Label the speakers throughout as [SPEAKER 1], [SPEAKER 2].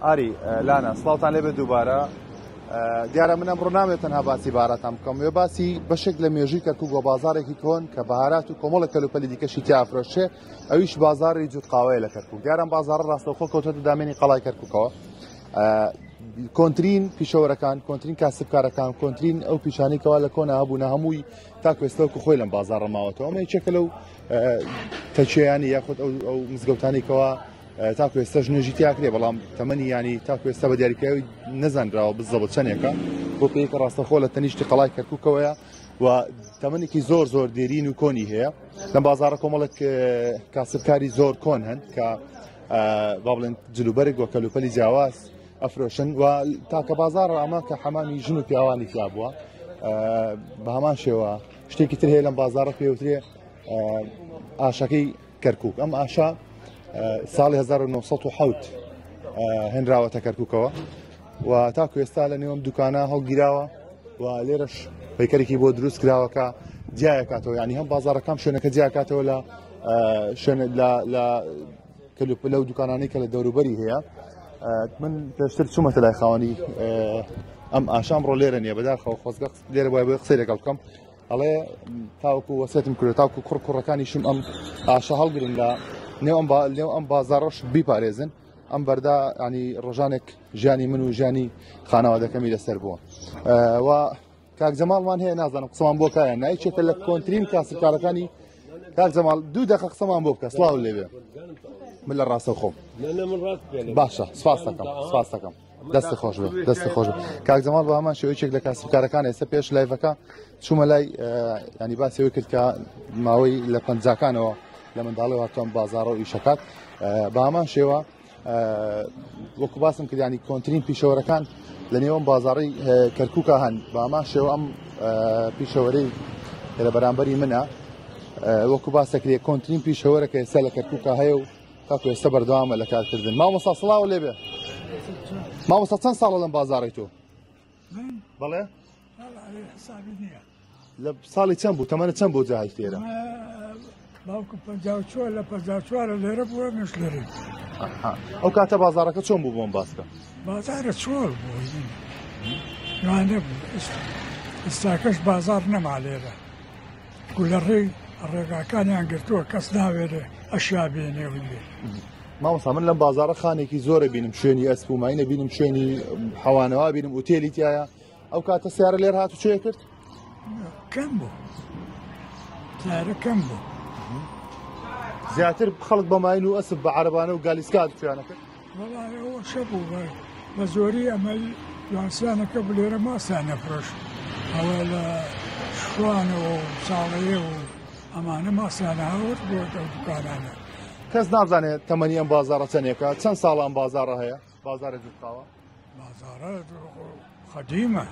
[SPEAKER 1] ئاری لانا سڵاوتان لێبێت دووبارە دیارە من ئەمڕۆ نامەوێت تەنها باسی باراتان بکەم وێ باسی بەشێک لە مێژووی کەرکوک و بازارێکی کۆن کە بەهارات و کۆمەڵێک کەلوپەلی دیکەشی تیا ئەفرۆشێ ئەویش بازاری جووت قاوەیە لە کەرکوک دیارە ئەم بازارە ڕاستەوخۆ کەوتۆتە دامێنی قەڵای کەرکوکەوە کۆنترین پیشەوەرەکان کۆنترین کاسبکارەکان کۆنترین ئەو پیشانی کەوا لە کۆنا هەبوونە هەمووی تاکو ئێستا وەکو خۆی لەم بازاڕە ماوەتەوە ئەمە یەکێکە لەو تەکیەیانی یاخود ئەو مزگەوتانی کەوا تاکو ئێستاش نوێژی تیاکرێ بەڵام تەمەنی ینی تاکو ئێستا بە دیاریکراوی نەزانراوە بزەبت چەندێکە بۆ پێیکە ڕاستەخۆ لە تەنیشتی قەڵای کەرکووکەوەیە و تەمەنێکی زۆر زۆر دێرین و کۆنی هەیە لەم بازارە کۆمەڵێک کاسبکاری زۆر کۆن هەن کە با بڵێن جلوبەرگ و کەلوپەلی جیاواز ئەفرۆشن و تاکە بازار ئەمە کە حەمامی ژن و پیاوانی تیا بووە بە هەمان شێوە شتێکی تر هەیە لەم بازارە پێوترێ ئاشەکەی کەرکک ئەم ئاشا ساڵی 1970 هێنراوەتە کەرککەوە و تاکو ئێستا لە نێوم دوکانە هەڵگیراوە و لێرەش پەیکەرێکی بۆ دروست کراوەکە جیاکاتەوە ینی هەم بازارەکەم شوێنەکە جیاکاتەوە لە شوێن لە کەلوپەلە و دوکانانەی کە لە دەوروبەری هەیە من پێشتر چوومەتە لای خاوەنی ئەم ئاشام ڕۆ لێرە نییە بەداخەوە خۆزگە لێرە وای بۆی قسەی لەگەڵ بکەم ئەڵێ تاوەکو وەسێتم کرد تاوکو کوڕ کوڕەکانیشم ئەم ئاشە هەڵگرن لە نێو ئەم نێو ئەم بازاڕەش بیپارێزن ئەم بەردا ینی ڕۆژانێک ژیانی من و ژیانی خانەوادەکەمی لەسەر بووە و کاک جەماڵمان هەیە نازانم قسەمان بۆ کایە نایچێتە لە کۆنترین کاسبکارەکانی کاک جەماڵ دوو دەقە قسەمان بۆ بکە سڵاو لێبێ من لە ڕاستە خۆم باشە سپاس دەکەم سپاس دەکەم دەست خۆش بێ دەست خۆش بێ کاک جەماڵ بە هەمان شێوەیەک لە کاسبکارەکان ئێستا پێش live ەکە چوومە لای ینی باسەوەی کرد کە ماوەی لە پەنجاکانەوە لە منداڵی هاتووە بازاڕە و ئیشەکات بە هەمان شێوە وەکو باسم کرد ینی کۆنترین پیشەوەرەکان لە نێوان بازاڕی کەرکووکە هەن بە هەمان شێوە ئەم پیشەوەرەی لە بەرامبەری منە وەکو باسەکرێ کۆنترین پیشەوەرەکە ئێستا لە کەرکووکە هەیە و تاکو ئێستا بەردەوامە لە کارکردن مامۆستا سڵاو لێبێ مامۆستا چەند ساڵە لەم بازاڕی تۆ بەڵێ لە ساڵی چەند بوو تەمەنە چەند بۆ جاهیت لێرە
[SPEAKER 2] باوکم 54 لە 54 لێرە بووە منش لێرە
[SPEAKER 1] ئەو کاتە بازارەکە چۆن بوو بۆم باسکە
[SPEAKER 2] بازارە چۆل بوو نوانە بوو ئێستاکەش بازار نەما لێرە گولە ڕێی ڕێگاکانیان گرتووە کەس ناوێرێ ئەشیا بێنێ و لێ.
[SPEAKER 1] مامۆستا من لەم بازاڕە خانێکی زۆرە بینم شوێنی ئەسپ و ماینە بینم شوێنی حەوانەوە بینم ئوتێلی تایە ئەو کاتە سیارە لێر هات و چێ کرد
[SPEAKER 2] کەم بوو سیارە کەم بوو
[SPEAKER 1] زیاتر خەڵک بە ماین و ئەسپ بە عەرەبانە و گالیسکات چیانە کرد
[SPEAKER 2] وەڵای ئەوە شەبوو بە بە زۆری ئەمە دوانسیانەکە بوو لێرە ماستیان نەفرۆشت ئەوە لە شوانەوە و ساڵەیە و ئەمانە ماستیان هاورد بۆ ئەو دوکانانە.
[SPEAKER 1] کەس نازانێت تەمەنی ئەم بازاڕە چەندێکە چەند ساڵە ئەم بازاڕە هەیە بازاڕی جوتقاوە؟
[SPEAKER 2] بازاڕە قەدیمە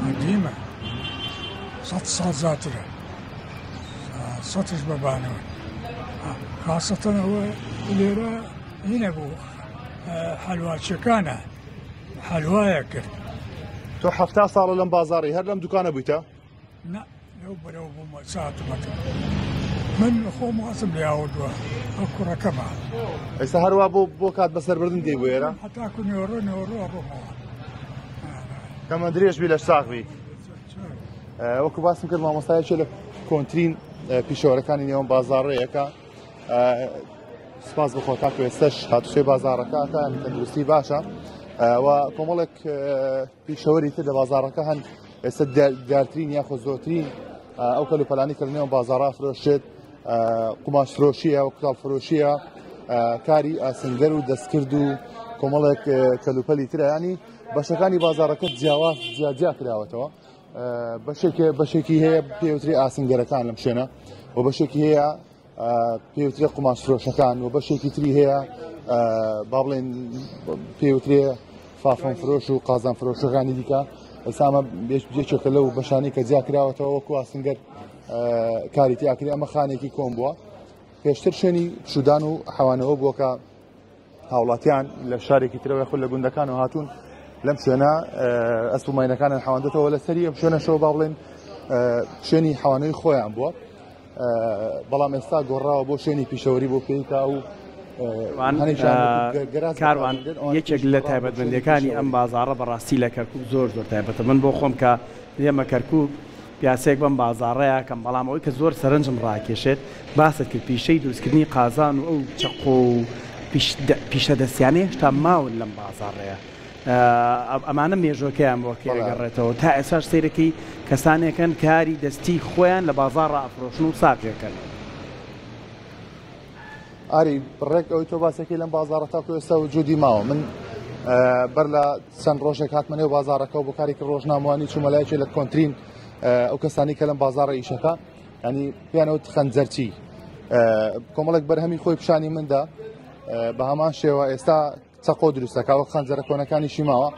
[SPEAKER 2] قەدیمە سە ساڵ زیاترە سەتش بەبانەوە خاصەتەن ئەوە لێرە هینە بوو حەلواچەکانە حەلوایە کرد
[SPEAKER 1] تۆ حەفتا ساڵە لەم بازاڕی هەر لەم دوکانە بوویتە؟
[SPEAKER 2] نا لەو بەرەو بوومە ساتمەکە من خۆم وازم لێ هاوردووە ئەو کوڕەکەمە
[SPEAKER 1] ئێستا هەروە بۆ بۆ کات بەسەربردن دێ بۆ ئێرە
[SPEAKER 2] هەتاکو نێڕۆ نێڕۆ ڕۆمەوە
[SPEAKER 1] تەمەن درێژ بی لەش ساغ بی وەکو باسم کرد مامۆستایەکی لە کۆنترین پیشەوەرەکانی نێوان بازاڕەیەکە سپاس بخۆ تاکو ئێستش هاتوچۆی بازاڕەکە تەندروستی باشە و کۆمەڵێک پیشەوەری تر لە بازاڕەکە هەن ئێستا دیارترین یاخۆ زۆرترین ئەو کەلوپەلانی کە لەنێو بازاڕا فرۆشێت قوماش فرۆشیە و کوتاڵ فرۆشیە کاری ئاسنگەر و دەستکرد و کۆمەڵێک کەلوپەلی ترە ینی بەشەکانی بازاڕەکە جیاواز جیاجیا کراوەتەوە بەشێک بەشێکی هەیە پێوتری ئاسنگەرەکان لەم شوێنە و بەشێکی هەیە پێوترێ قوماش فرۆشەکان و بەشێکی تری هەیە با بڵێن پێوترێ فافۆن فرۆش و قازان فرۆشەکانی دیکە ئێسامە یەکێکە لەو بەشانی کە جیا کراوەتەوە وەکو ئاسنگەر کاری تیاکری ئەمە خانێکی کۆن بووە پێشتر شوێنی پشودان و حەوانەوە بووە کە هاوڵاتیان لە شارێکی ترەوە یاخود لە گوندەکانەوە هاتوون لەم شوێنە ئەسپ و ماینەکانیان حەواندێتەوە لەسەری ئەم شوێنەشەوە با بڵێن شوێنی حەوانەوەی خۆیان بووە بەڵام ئێستا گۆڕاوە بۆ شوێنی پیشەوەری بۆ پێی تا ئەو
[SPEAKER 3] کاروان یەکێک لە تایبەتمەندیەکانی ئەم بازاڕە بەڕاستی لە کەرکوک زۆر زۆر تایبەتە من بۆ خۆم کە دێمە کەرکوک پیاسەیەک بەم بازاڕەیا کەم بەڵام ئەوەی کە زۆر سەرنجم ڕاکێشێت باست کرد پیشەی دروستکردنی قازان و ئەو چەقۆ و پیشە دەستیانە هێشتا ماون لەم بازاڕەیە ئەمانە مێژوەکەیان بۆ کێ ئەگەڕێتەوە تا ئێساش سەیرەکەی کەسانێکن کاری دەستی خۆیان لە بازاڕا ئەفرۆشن و ساغێکەن.
[SPEAKER 1] ئاری ڕێک ئەوەی تۆ باسەکەی لەم بازاڕە تاکو ئێستا وجودی ماوە من بەر لە چەند ڕۆژێک هاتمە نێو بازاڕەکە و بۆ کارێکی ڕۆژنامەوانی چوومە لایەکی لە کۆنترین ئەو کەسانی کە لەم بازاڕە ئیشەکە ینی پێیانەوت خەنجەرچی کۆمەڵێک بەرهەمی خۆی پیشانی مندا بە هەمان شێوە ئێستا چەقۆ دروست دەکا وەک خەنجەرە کۆنەکانیشی ماوە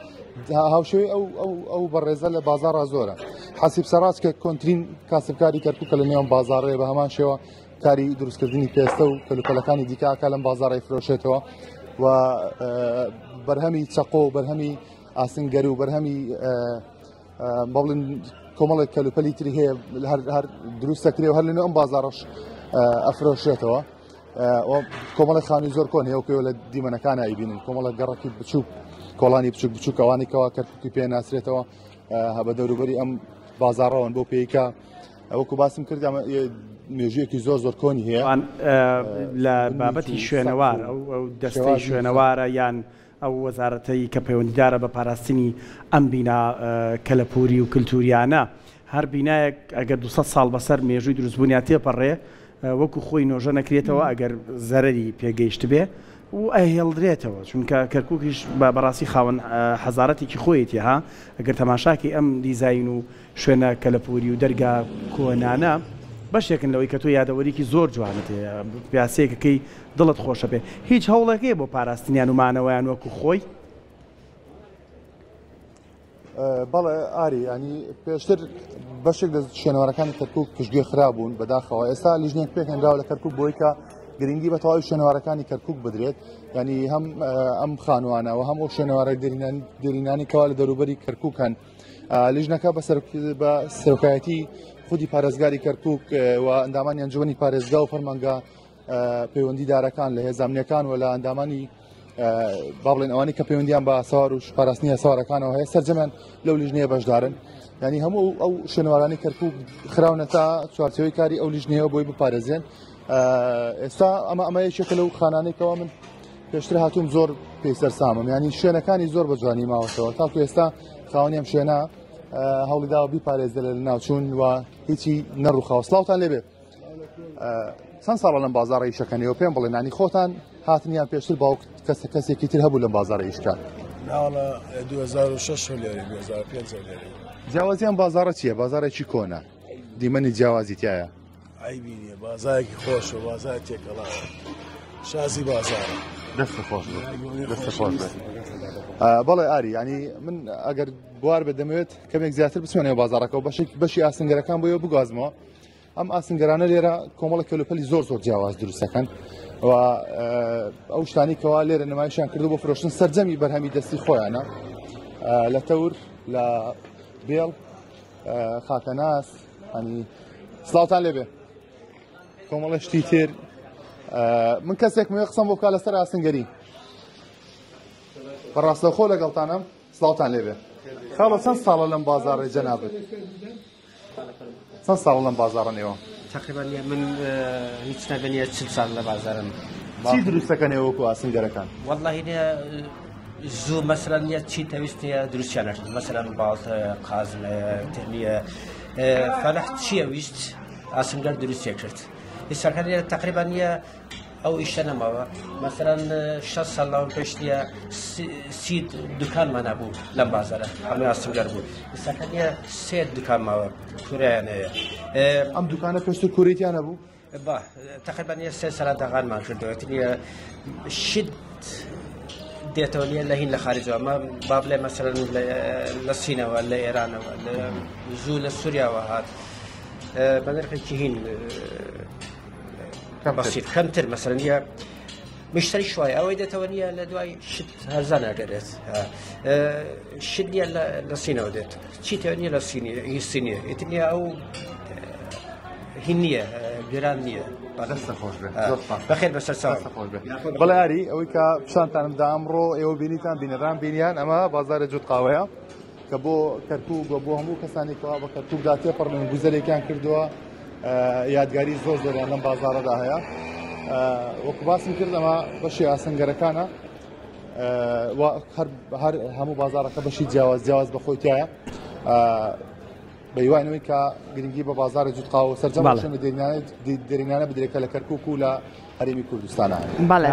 [SPEAKER 1] هاوشێوەی ئەو ئەو ئەو بەڕێزە لە بازاڕا زۆرە حەسیب سەڕاج کە کۆنترین کاسبکاری کەرکووکە لە نێوان بازاڕەیە بە هەمان شێوە کاری دروستکردنی پێستە و کەلوپەلەکانی دیکە ئاکا لەم بازاڕی فرۆشێتەوە و بەرهەمی چەقۆ و بەرهەمی ئاسنگەر و بەرهەمی بەڵێن کۆمەڵێک کەلوپەلی تری هەیە هەر دروست دەکرێ و هەر لەنێو ئەم بازاڕەش ئەفرۆشێتەوە. کۆمەڵی خانووی زۆر کۆن هەیە و پێوە لە دیمەنەکان ئایبینن کۆمەڵە گەڕەکی بچووک کۆڵانی بچوک بچوک ئەوانی کەوا کەرکوکی پێ ناسرێتەوە بە دەوروبەری ئەم بازاڕەوەن بۆ پێیکە وەکو باسم کرد مێژوویەکی زۆر زۆر کۆنی هەیە
[SPEAKER 3] لە بابەتی شوێنەوار ئەو دەستەی شوێنەوارە یان ئەو وەزارەتەی کە پەیوەندیدارە بە پاراستنی ئەم بینا کەلەپووری و کلتووریانە، هەر بینایەک ئەگەر 200 ساڵ بەسەر مێژووی دروستبوونیا تێپەڕێ وەکو خۆی نۆژە نەکرێتەوە ئەگەر زەرەری پێگەیشتبێ و ئەهێڵدرێتەوە چونکە کەرکوکیش بە بەڕاستی خاوەن حەزارەتێکی خۆیەتی ها ئەگەر تەماشاکەی ئەم دیزاین و شوێنە کەلەپووری و دەرگا کۆنانە بەشێکن لەوەی کە تۆ یادەوەریکی زۆر جوانت هەیە پیاسەیەکەکەی دڵت خۆشە بێ هیچ هەوڵێک هەیە بۆ پاراستنیان و مانەوەیان وەکو خۆی؟
[SPEAKER 1] بەڵێ ئاری ینی پێشتر بەشێک لە شوێنەوارەکانی کەرکک پشتگوێ خرابوون بەداخەوە ئێستا لیژنێک پێکهێنراوە لە کەرکک بۆی کە گرنگی بە تەواوی شوێنەوارەکانی کەرکک بدرێت ینی هەم ئەم خانوانەوە هەم ئەو شوێنەوارە دێرینانی کەوا لە دەوروبەری کەرکک هەن لیژنەکە بە سەرۆکایەتی خودی پارێزگاری کەرکک و ئەندامانی ئەنجومەنی پارێزگا و فەرمانگە پەیوەندیدارەکان لە هێزامنیەکان و لە ئەندامانی با بڵێن ئەوانەی کە پەیوەندیان بە سوار و پاراستنی سوارەکانەوە هەیە سەرجەمیان لەو لیژنەیە بەشدارن ینی هەموو ئەو شوێنەوارانی کەرکک خراونەتە چوارچەوەی کاری ئەو لیژنەیە بۆی بپارێزێن ئێستا ئەمە ئەمە یەکێکە لەو خانانێکەوە من پێشتر هاتووم زۆر پێی سەرسامم ینی شوێنەکانی زۆر بە جوانی ماوەتەوە تاکو ئێستا خاوەنی ئەم شوێنە هەوڵی داوە بیپارێزێ لە ناوچوون و هیچی نەڕوخاوە سڵاوتان لێبێت چەند ساڵە لەم بازاڕە ئیشەکەنەوە پێم بڵێ نانی خۆتان هاتن یان پێشتر باوک کەسە کەسێکی تر هەبوو لەم بازاڕە ئیشکە
[SPEAKER 4] ناوەڵە 2006 لێرە 2005 لێرە
[SPEAKER 1] جیاوازیان بازاڕە چییە بازارێکی کۆنە دیمەنی جیاوازی تایە
[SPEAKER 4] عیبی نییە بازارێکی خۆشە بازار تێکەڵاوە شازی بازارە
[SPEAKER 1] دەست خۆش دەست خۆش بەڵێ ئاری ینی من ئەگەر بوار بە دەمەوێت کەمێک زیاتر بچمە نێو بازارەکە و بەشێک بەشی ئاسنگەرەکان بۆیە بگوازمەوە ئەم ئاسنگەرانە لێرە کۆمەڵە کەلوپەلی زۆر زۆر جیاواز دروستەکەن و ئەو شتانی کەوا لێرە نمایشیان کردو بۆ فرۆشتن سەرجەمی بەرهەمی دەستی خۆیانە لە تەور لە بێڵ خاکەناس ئەنی سلااوان لێبێ کۆمەڵە شتی تر من کەسێک مێ قسەم بۆ بکە لەسەر ئاسنگەری بەڕاستەخۆ لەگەڵتانم سلااوان لێبێ خاڵە چەند ساڵە لەم بازاڕی جەنابت چەند ساڵە لەم بازاڕە نێوە؟
[SPEAKER 5] تقریبا من هیچ نەبێ نیە 40 ساڵ لە بازارم.
[SPEAKER 1] چی دروست دەکەن ئێوە وەکو ئاسنگەرەکان؟
[SPEAKER 5] واللهی نیە زوو مەسەلەن نیە چی تەویست نیە دروستیان نەکرد مەسەلەن باڵتە قازمە تر نیە فەلح چیە ویست ئاسنگەر دروستیە کرد ئێستاکە نیە تقریبا نیە ئەو ئیشە نەماوە مەسەلەن 6 ساڵ لەوە پێش نیە سی دوکانمان هەبوو لەم بازارە هەموو ئاسنگەر بوو ئێستاکە نیە سێ دوکان ماوە کورەیان هەیە
[SPEAKER 1] ئەم دوکانە پێشتر کورەیتیان هەبوو؟
[SPEAKER 5] با تقریبا نیە سێ سەرا داغانمان کردەوە نیە شت دێتەوە نیە لە هین لە خارجەوە ئەمە با بڵێ مەسەلەن لە سینەوە لە ئێرانەوە لە زوو لە سووریاوە هات بە نرخێکی هین بەسیت کەمتر مەسەلەن نیە مشتری شوای ئەوەی دێتەوە نییە لە دوای شت هەرزان ئەگەرێت شت نییە لە سینەوە دێت چی تێ نییە لە سینی هی سینیە ئیتر نییە ئەو هین نییە گران نییە.
[SPEAKER 1] دەستت خۆش بێ. زۆر سپاس.
[SPEAKER 5] بەخێر بەسەر چاوم.
[SPEAKER 1] دەستت خۆش بێ. بەڵێ ئاری ئەوەی کە پیشانتانم دا ئەمڕۆ ئێوە بینیتان بینەران بینیان ئەمە بازاڕی جووت قاوەیە کە بۆ کەرکووک و بۆ هەموو کەسانی کەوا بە کەرکووکدا تێپەڕن گوزەرێکیان کردووە یادگاری زۆر زۆریان لەم بازاڕەدا هەیە وەکو باسم کرد ئەمە بەشی ئاسنگەرەکانە هەر هەموو بازاڕەکە بەشی جیاواز جیاواز بەخۆی تایە بە هیوای ئەوەی کە گرنگی بە بازاڕی جووتقاوە و سەرجەم شوێنە دێرینانە بدرێت کە لە کەرکووک و لە هەرێمی کوردستانە هەیە.
[SPEAKER 6] بەڵێ.